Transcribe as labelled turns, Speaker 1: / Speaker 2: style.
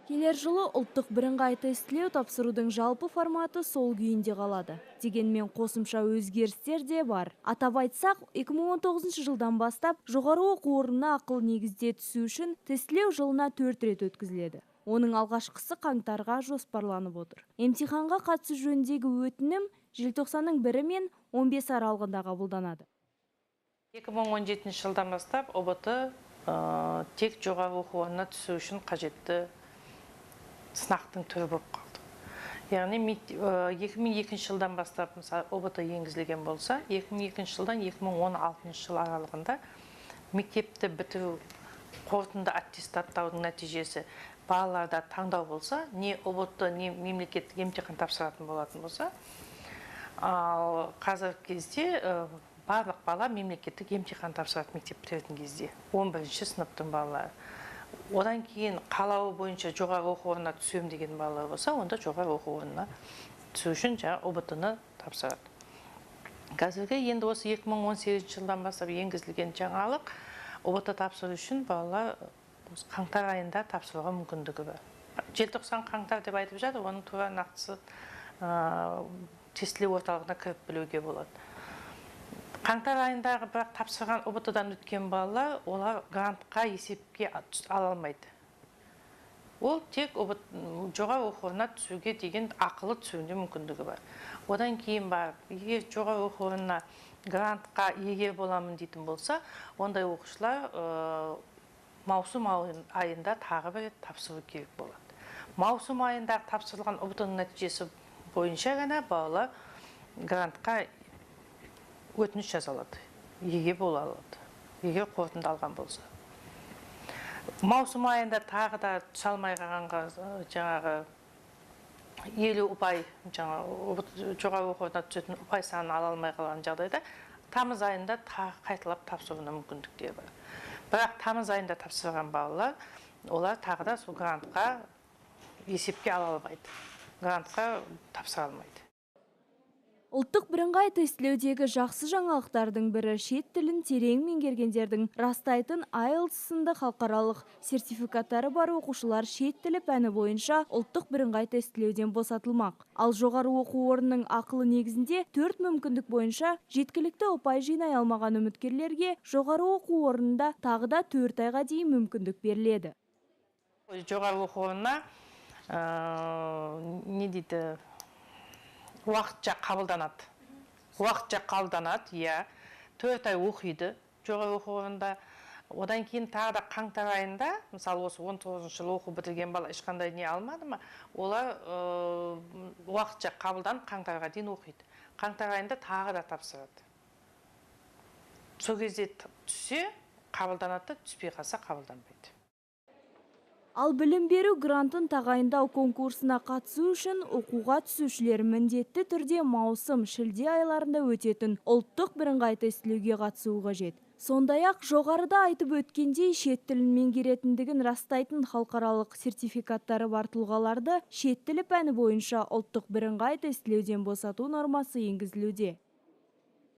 Speaker 1: Келер жылы ұлттық бірыңғай тестілеу тапсырудың жалпы форматы сол күйінде қалады. Дегенмен қосымша өзгерістер де бар. Атап айтсақ, 2019 жылдан бастап жоғары оқу орнына ақылы негізде түсу үшін тестілеу жылына 4 рет өткізіледі. Оның алғашқысы қаңтарға жоспарланып отыр. Емтиханға қатысу жөніндегі өтінім желтоқсанның 1 мен 15 аралығында қабылданады.
Speaker 2: 2017 жылдан бастап ҰБТ тек жоғары оқу орнына түсу үшін қажетті сынақтың түрі болып қалды. Яғни 2002 жылдан бастап, мысалы, ҰБТ енгізілген болса, 2002 жылдан 2016 жыл аралығында мектепті бітіру қорытынды аттестаттаудың нәтижесі балаларда таңдау болса, не ҰБТ, не мемлекеттік емтихан тапсыратын болатын болса, ал қазіргі кезде барлық бала мемлекеттік емтихан тапсырады мектеп бітіретін кезде, 11 сыныптың балалары. Одан кейін қалауы бойынша жоғары оқу орнына түсемін деген балалар болса, онда жоғары оқу орнына түсу үшін жаңа ҰБТ-ны тапсырады. Қазіргі енді осы 2018 жылдан бастап енгізілген жаңалық, ҰБТ тапсыру үшін балалар қаңтар айында тапсыруға мүмкіндігі бар. Желтоқсан, қаңтар деп айтып жатыр, оның тура нақтысы тестілеу орталығына кіріп білуге болады. Қаңтар айындағы бірақ тапсырған ҰБТ-дан өткен балалар, олар грантқа есепке ала алмайды. Ол тек жоғары оқу орнына түсуге деген ақылы түсуіне мүмкіндігі бар. Одан кейін барып, егер жоғары оқу орнына грантқа егер боламын дейтін болса, ондай оқушылар маусым айында тағы бір рет тапсыру керек болады. Маусым айында тапсырылған ҰБТ-ның нәтижесі бойынша ғана балалар грантқа өтініш жаза алады, еге бола алады, егер қорытынды алған болса. Маусым айында тағы да түсе алмай қалғанға жаңағы 50 ұпай, жаңағы жоғары оқу орнына түсетін ұпай санын ала алмай қалған жағдайда тамыз айында тағы қайталап тапсыруына мүмкіндіктері бар. Бірақ тамыз айында тапсырған балалар, олар тағы да сол грантқа есепке ала алмайды, грантқа тапсыра алмайды.
Speaker 1: Ұлттық бірыңғай тестілеудегі жақсы жаңалықтардың бірі шет тілін терең меңгергендердің растайтын IELTS сынды халықаралық сертификаттары бар оқушылар шет тілі пәні бойынша ұлттық бірыңғай тестілеуден босатылмақ. Ал жоғары оқу орнының ақылы негізінде 4 мүмкіндік бойынша жеткілікті ұпай жинай алмаған үміткерлерге жоғары оқу орнында тағы да 4 айға дейін мүмкіндік беріледі.
Speaker 2: Жоғары оқу орнына не дейді? Уақытша қабылданады. Уақытша қабылданады, иә. 4 ай оқиды жоғары оқу орнында. Одан кейін тағы да қаңтар айында, мысалы осы 19 жылы оқу бітірген бала ешқандай не алмады ма, олар уақытша қабылданып қаңтарға дейін оқиды. Қаңтар айында тағы да тапсырады. Сол кезде түссе қабылданады, түспей қалса қабылданбайды.
Speaker 1: Ал білім беру грантын тағайындау конкурсына қатысу үшін оқуға түсушілер міндетті түрде маусым, шілде айларында өтетін ұлттық бірыңғай тестілеуге қатысуы қажет. Сондай-ақ жоғарыда айтып өткендей, шет тілін меңгеретіндігін растайтын халықаралық сертификаттары бар тұлғаларды шет тілі пәні бойынша ұлттық бірыңғай тестілеуден босату нормасы енгізілуде.